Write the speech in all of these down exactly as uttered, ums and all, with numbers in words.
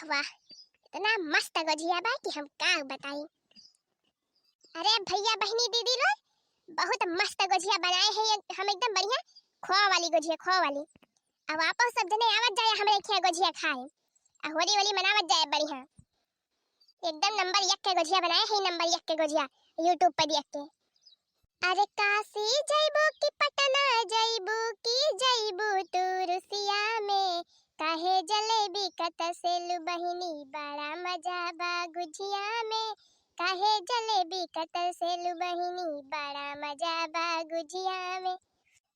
वाह, इतना मस्त गोझिया बा कि हम का बताई। अरे भैया, बहिनी, दीदी लोग, बहुत मस्त गोझिया बनाए हैं ये हम, एकदम बढ़िया खोआ वाली गोझिया, खोआ वाली। अब आपो सब जने आवत जाए हमरे खिया गोझिया खाए, आ होली वोली मनावत जाए बढ़िया। एकदम नंबर एक के गोझिया बनाए हैं, नंबर एक के गोझिया YouTube पर देख के। अरे काशी जइबू कि पटना जइबू कि जइबू तू रुसिया में, काहे जलेबी कतसेलू बहिनी, बड़ा मजा बा गुझिया में, काहे जलेबी कतसेलू बहिनी, बड़ा मजा बा गुझिया में,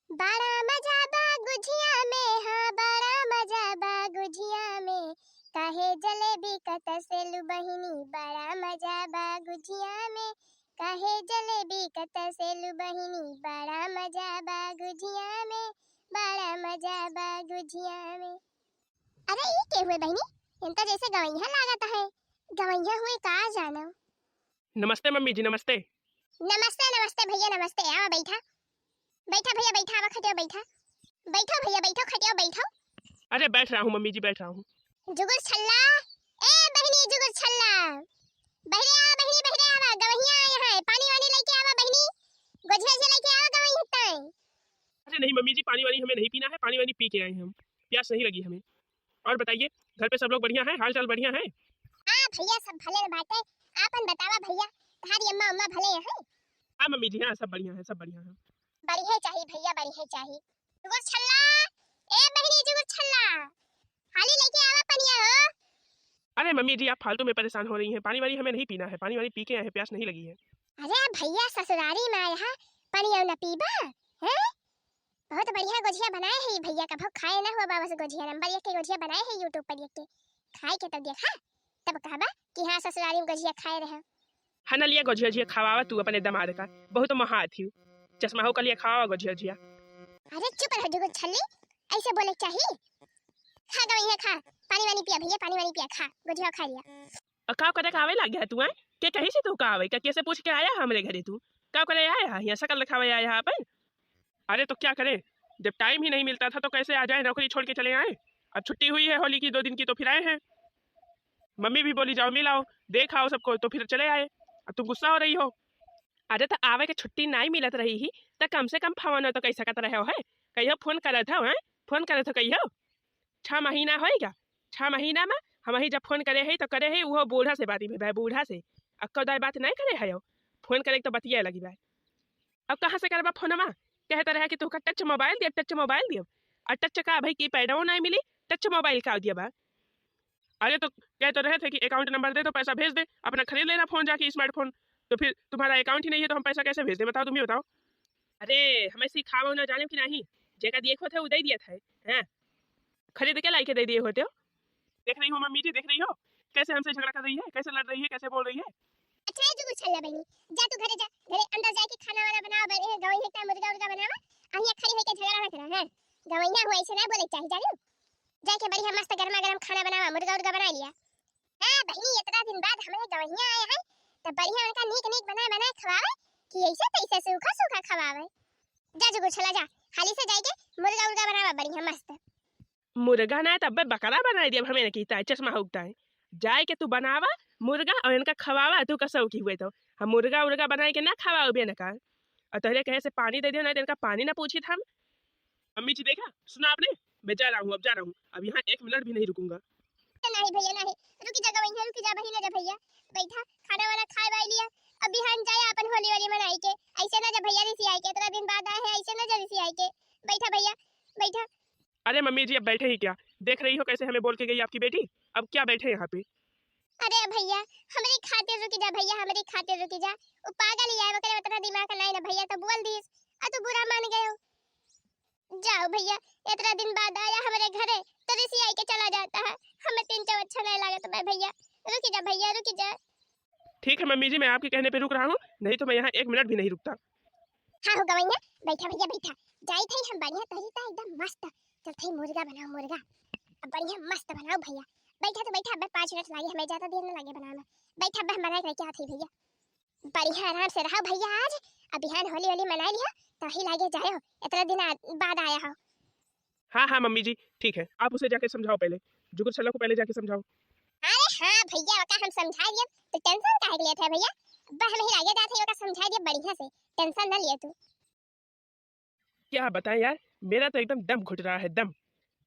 बड़ा मजा बा गुझिया में, हाँ, बड़ा मजा बा गुझिया में, काहे जलेबी कतसेलू बहिनी, बड़ा मजा बा गुझिया में, काहे जलेबी कतसेलू बहिनी, बड़ा मजा बा गुझिया में, बड़ा मजा बा गुझिया में। अरे ई के हुए बहिनी, इनका जैसे गवैया लागत है, गवैया हुए का जानो। नमस्ते मम्मी जी, नमस्ते। नमस्ते, नमस्ते भैया, नमस्ते। आवा बैठा, बैठा भैया, बैठा, आवा खटिया बैठा, बैठा भैया, बैठा खटिया बैठा। अरे बैठ रहा हूँ मम्मी जी, बैठ रहा हूँ। जुगुर छल्ला, ए बहिनी जुगुर छल्ला, बहरे आवा बहिनी, बहरे आवा, गवैया आए हैं, पानी वानी लेके आवा बहिनी, गोझिया झिया लेके आवा गवैया ताई। अरे नहीं मम्मी जी, पानी वानी हमें नहीं पीना है, पानी वानी पी के आए हैं हम, प्यास नहीं लगी हमें। और बताइए, घर पे सब लोग बढ़िया है, हाल चाल बढ़िया है? हाँ भैया, सब भले बाटे। आपन बतावा भैया, तहारी अम्मा अम्मा भले हैं? हाँ मम्मी जी, हाँ सब बढ़िया है, सब बढ़िया है। बढ़िया चाहिए भैया, बढ़िया चाहिए। जुगुर छल्ला, ए बहिनी जुगुर छल्ला, हाली लेके आवा पनिया हो। अरे मम्मी जी, आप फालतू में परेशान हो रही हैं, पानी वानी हमें नहीं पीना है, पानी वानी पी के आए हैं, प्यास नहीं लगी है। अरे भैया, ससुरारी में आया है, पनिया न पीबा, हैं? बहुत बढ़िया गोझिया बनाए है ई भैया, कभो खाए ना हुआ बाबा से गोझिया, नंबर एक के गोझिया बनाए है YouTube पर देख के, खाए के तब देखा, तब कहबा कि हाँ ससुरारी में गोझिया खाए रहे। हाँ ना लिया गोझिया झिया खवावा तू अपने दमाद का, बहुत महात ही चश्मा हो कलिया खवावा गोझिया झिया। अरे चुप रह जुगुर छल्ली, ऐसे बोले चाही। खा गवैया खा, पानी वानी पिया भैया, पानी वानी पिया, खा गोझिया खा लिया। और का करे का आवे लाग गया तू, हैं? के कहीं से तू का आवे, का कैसे पूछ के आया हमरे घरे तू? का करे आया है यहाँ, शकल दिखावे आया है अपन? अरे तो क्या करें, जब टाइम ही नहीं मिलता था तो कैसे आ जाए, नौकरी छोड़ के चले आए। अब छुट्टी हुई है होली की दो दिन की तो फिर आए हैं। मम्मी भी बोली जाओ मिल आओ, देख आओ सबको, तो फिर चले आए। अब तुम गुस्सा हो रही हो। अरे तो आवे के छुट्टी नहीं मिलत रही ही तो कम से कम फोन तो कह सकत रहे हो है, कहियो फोन करत हो हैं, फोन करत हो कहियो। छह महीना होई गया, छह महीना में हम ही जब फोन करे है तो करे है वो बूढ़ा से बात ही भाई, बूढ़ा से। अक्का दाई बात नहीं करे है, फोन करे तो बतिया लगी बा। अब कहाँ से करबा फोनमा? कहत रहे कि तोहका टच मोबाइल दिया, टच मोबाइल दिया। और टच का भाई की पैडो नहीं मिली, टच मोबाइल का दिया बा। अरे तो कह तो रहे थे कि अकाउंट नंबर दे तो पैसा भेज दे, अपना खरीद लेना फोन जाके स्मार्टफोन। तो फिर तुम्हारा अकाउंट ही नहीं है तो हम पैसा कैसे भेज दे, बताओ, तुम ही बताओ। अरे हमें सिखाओ ना, जाने कि नहीं, जेका दिए होते वो दे दिया था। हैं? खरीद के लाई के दे दिए होते हो। देख रही हो मम्मी जी, देख रही हो कैसे हमसे झगड़ा कर रही है, कैसे लड़ रही है, कैसे बोल रही है। अच्छा है जुगुर छल्ला बहिनी, जा तू घरे जा, घरे अंदर जाके खाना वाना बनावा, बड़े गवैया का मुर्गा उर्गा बनावा, अहिया खड़ी होके झगड़ा ना करा। हैं? गवैया हुआ ऐसे ना बोले चाही, जानियो। जाके बढ़िया मस्त गर्मा गर्म खाना बनावा, मुर्गा उर्गा बना लिया। हाँ बहिनी, इतना दिन बाद हमरे गवैया आए हैं, तो बढ़िया उनका नीक नीक बनाए बनाए खवावे कि ऐसे तैसे सूखा सूखा खवावे। जा जुगुर छल्ला जा, हाली से जाके मुर्गा उर्गा बनावा बढ़िया मस्त। मुर्गा ना तब बकरा बनाए दिया, हमें ना कीता है, चश्मा होता है। जाए के तू बनावा मुर्गा और इनका खवावा, तू कसौ की हुए तो। हम मुर्गा उर्गा बनाए के ना खवाओ बे ना का। और तोहरे कहे से पानी दे दियो ना, तो इनका पानी ना पूछी था हम। अम्मी जी देखा, सुना आपने, मैं जा रहा हूँ, अब जा रहा हूँ, अब यहाँ एक मिनट भी नहीं रुकूंगा। नहीं भैया नहीं, रुकी जा गवैया, रुकी जा बहिन, जा भैया, बैठा, खाना वाना खाए बाई लिया, अब बिहान जाए अपन होली वाली मनाई के। ऐसे ना जा भैया रिसी आई के, इतना दिन बाद आए हैं, ऐसे ना जा रिसी आई के। बैठा भैया, बैठा। अरे मम्मी जी, अब बैठे ही क्या, देख रही हो कैसे हमें बोल के गई आपकी बेटी, अब क्या बैठे यहाँ पे? अरे भैया, हमरी खातिर रुकी जा भैया, हमरी खातिर रुकी जा। वो पागल ही है, ओकरे उतना दिमाग नहीं ना भैया, तो बोल दीस, आ तू बुरा मान गयो। जाओ भैया, इतना दिन बाद आया हमरे घरे, तो रिसी आई के चला जाता है, हमें तीन चौ अच्छा नहीं लागत बा भैया, रुकी जा भैया, रुकी जा। ठीक है मम्मी जी, मैं आपके कहने पे रुक रहा हूँ, नहीं तो मैं यहाँ एक मिनट भी नहीं रुकता। हाँ हो गवैया, बैठा भैया बैठा, जाई थे हम बढ़िया तरीका एकदम मस्त, चल थे मुर्गा बनाओ मुर्गा, अब बढ़िया मस्त बनाओ भैया, बैठा तो बैठा, अब पाँच मिनट लागे हमें, ज्यादा देर न लागे बनावे में, बैठा अब हम बना के लेके आते भैया, बढ़िया आराम से रहो भैया, आज अब बिहान होली होली मनाई लिया, तो ही लागे जायो, इतना दिन आ-, बाद आया हो। हाँ हाँ मम्मी जी, ठीक है, आप उसे जाके समझाओ पहले, जुगुर छल्ला को पहले जाके समझाओ। हाँ भैया, ओका हम समझाइ दिया, तो tension काहे के लेत है भैया? अब हम ही आगे जात है, ओका समझाइ दिया बढ़िया से, tension ना लिया तू। क्या बताएं यार, मेरा तो एकदम दम घुट रहा है, दम।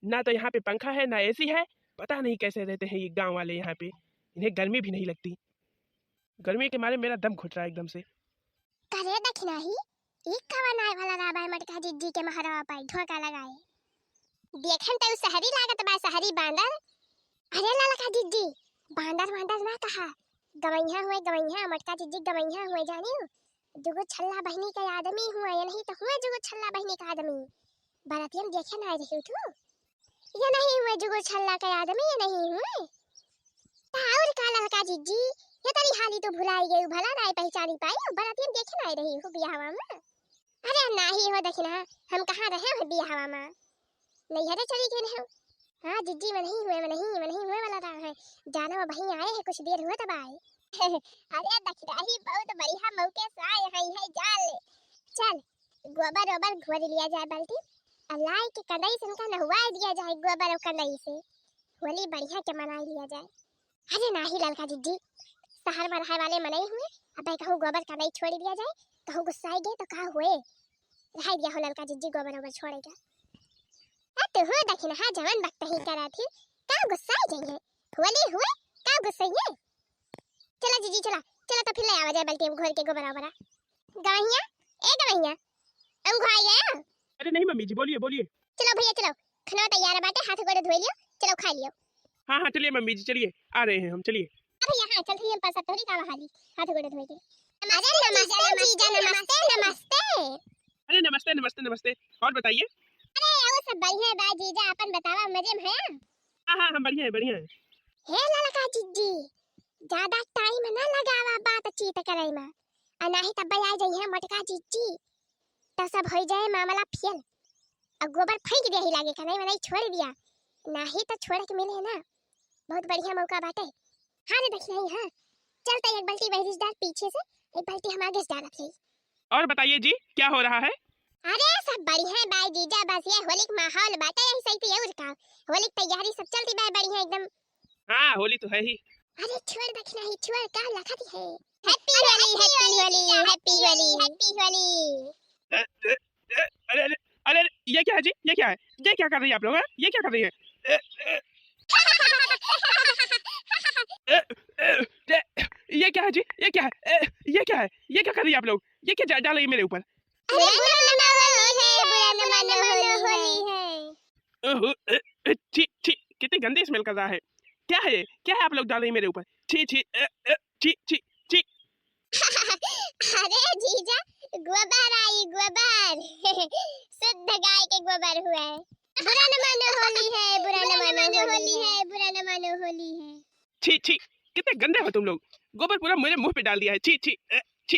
ना तो यहाँ पे पंखा है, ना AC है। पता नहीं कैसे रहते हैं ये गांव वाले यहाँ पे, इन्हें गर्मी भी नहीं लगती। गर्मी के मारे मेरा दम घुट रहा है एकदम से। करे दखिनाही, ई कवन आए वाला रहा बाय मटका जिज्जी के महरवा पाई ढोका लगाए। देखन त उ शहरी लागत बा, शहरी बांदर। अरे ललका जिज्जी, बांदर वांदर ना कहा, गवैया हुए, गवैया, मटका जिज्जी गवैया हुए, जानियो। दुगो छल्ला बहिनी के आदमी हुए, ये नहीं तो हुए दुगो छल्ला बहिनी के आदमी। बरतियन देखे ना रही तू? ये नहीं हुए दुगो छल्ला के आदमी, ये नहीं हुए। ता और का ललका जिज्जी, ये तरी हाली तू भुलाई गई, भला नाय पहचानी पाई, बरतियन देखे ना रही हो बियाहवा में। अरे नाही हो दखिना, हम कहाँ रहे हो बियाहवा में, नैहरे चली गई हो। हाँ जिज्जी, मनही हुए, मनही, मनही हुए वाला रहा है, जानो वहीं आए हैं, कुछ देर हुआ तब आए। अरे दखिना ही बहुत बढ़िया मौके से आए हैं, है जाल। चल, गोबर ओबर घोर लिया जाए बाल्टी, और लाई के कंदई से इनका नहवाए दिया जाए, गोबर और कंदई से होली बढ़िया के मनाई लिया जाए। अरे नाही ललका जिज्जी, शहर में रहे वाले मनई हुए, अब कहूँ गोबर कंदई छोड़ दिया जाए, कहूँ गुस्साई गए तो का हुए, रह दिया हो ललका जिज्जी गोबर ओबर छोड़े का। आ तू हो दखिना, हाँ जवन बकतही करा थी, का गुस्साई गई है, होली हुए, का गुस्साई है? चला जिज्जी चला, चला तो फिर ले आवा जाए बाल्टी में घोर के गोबरा ओबरा। गवैया, ए गवैया, हम घोर गया। अरे नहीं मम्मी जी, बोलिए, बोलिए। चलो भैया चलो, खाना तैयार बाटे, हाथ गोड़ धोई लियो, चलो खा लियो। हाँ, हाँ, चलिए मम्मी जी, चलिए, आ रहे हैं हम, चलिए। अरे यहाँ चल रही हम पास थोड़ी का हाली, हाथ गोड़ धोई के। अरे नमस्ते जीजा, नमस्ते, नमस्ते। अरे नमस्ते, नमस्ते, नमस्ते। और बताइए। अरे वो सब बढ़िया बा जीजा, अपन बतावा, मजे में है? हाँ, हाँ, हम बढ़िया है, बढ़िया है। हे ललका जिज्जी, ज्यादा time ना लगावा बातचीत करे में, आ नाही तब आ जाइए मटका जिज्जी, तो सब हो जाए मामला फेल। अब गोबर फेंक दिया ही लागे का, नहीं, नहीं छोड़ दिया, नाही तो छोड़ के मिले ना, बहुत बढ़िया मौका बाटे। हाँ रे दखिना ही, हाँ, चल तो एक बाल्टी बहरी से डाल पीछे से, एक बाल्टी हम आगे से डालत हई। और बताइए जी, क्या हो रहा है? अरे सब बढ़िया है बाय जीजा, बस ये होली के माहौल बाटे, यही सही थी और का, होली की तैयारी सब चलती बाय बढ़िया एकदम। हाँ, होली तो है ही। अरे छोड़ दखिना ही, छोड़, का लखत है? Happy होली, happy होली, happy होली, happy होली। अ, अ, अ, अरे, अरे, अरे, अरे, ये क्या है जी? ये क्या है? ये क्या कर रही है आप लोग, हैं? ये क्या कर रही है? अ, अ, अ, अ, ये, ये क्या है जी? ये क्या है? अ, ये क्या है? ये क्या कर रही है आप लोग? ये क्या जा-, डाल रही है मेरे ऊपर? अरे बुरा न मानो होली है, बुरा न मानो होली है। ओहो, अ, अ, छी, छी, कितनी गंदी smell कर रहा है। क्या है ये? क्या है आप लोग डाल रही मेरे ऊपर? छी, छी, अ, अ, छी, छी, छी। अरे जीजा, गोबर आई, गोबर। शुद्ध गाय के गोबर हुआ है। बुरा न मानो होली है, बुरा न मानो होली है, बुरा न मानो होली है। छी, छी, कितने गंदे हो तुम लोग। गोबर पूरा मेरे मुंह पे डाल दिया है। छी, छी, अ, छी।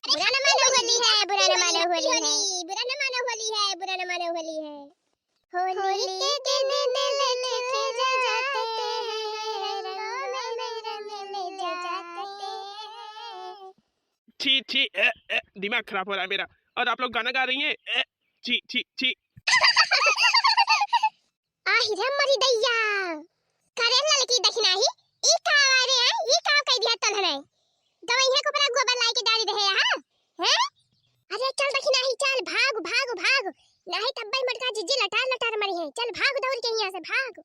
बुरा न मानो होली है, बुरा न मानो होली है, बुरा न मानो होली है, बुरा न मानो होली है। होली के दिन दिल खिल जाते हैं, रंगों में रंग मिल जाते हैं। छी, छी, ए, ए, दिमाग खराब हो रहा है मेरा। और आप लोग गाना गा रही हैं। ए, छी, छी, छी। आहि रे मरी दैया। करे ललकी दखिनाही, ई का आवा रे, हैं? ई का कह दिया तन्हने? गवैया को अपना गोबर लाई के डाली रहे, हाँ? हैं? अरे चल दखिनाही, चल, भाग, भाग, भाग। नाही तब्बे मटका जिज्जी लटार लटार मरी है। चल भाग दौड़ के यहाँ से, भाग।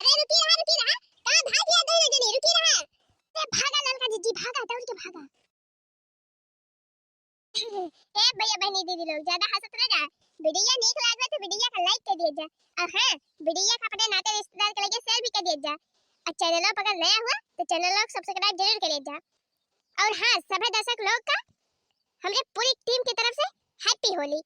अरे रुकी रहा, रुकी रहा। कहाँ भाग गया दोनों जनी? रुकी रहा। अरे भागा ललका जिज्जी, भागा, दौड़ के भागा। ए भैया बहनी दीदी लोग, ज्यादा हंसत ना जा। वीडियो नीक लागल तो वीडियो का like कर दिया जा। और हाँ, वीडियो का अपने नाते रिश्तेदार के लगे share भी कर दिया जा। और चैनल पर अगर नया हुआ तो चैनल को subscribe जरूर कर दिया जा। और हाँ, सभी दर्शक लोग का हमरे पूरी team की तरफ से happy होली।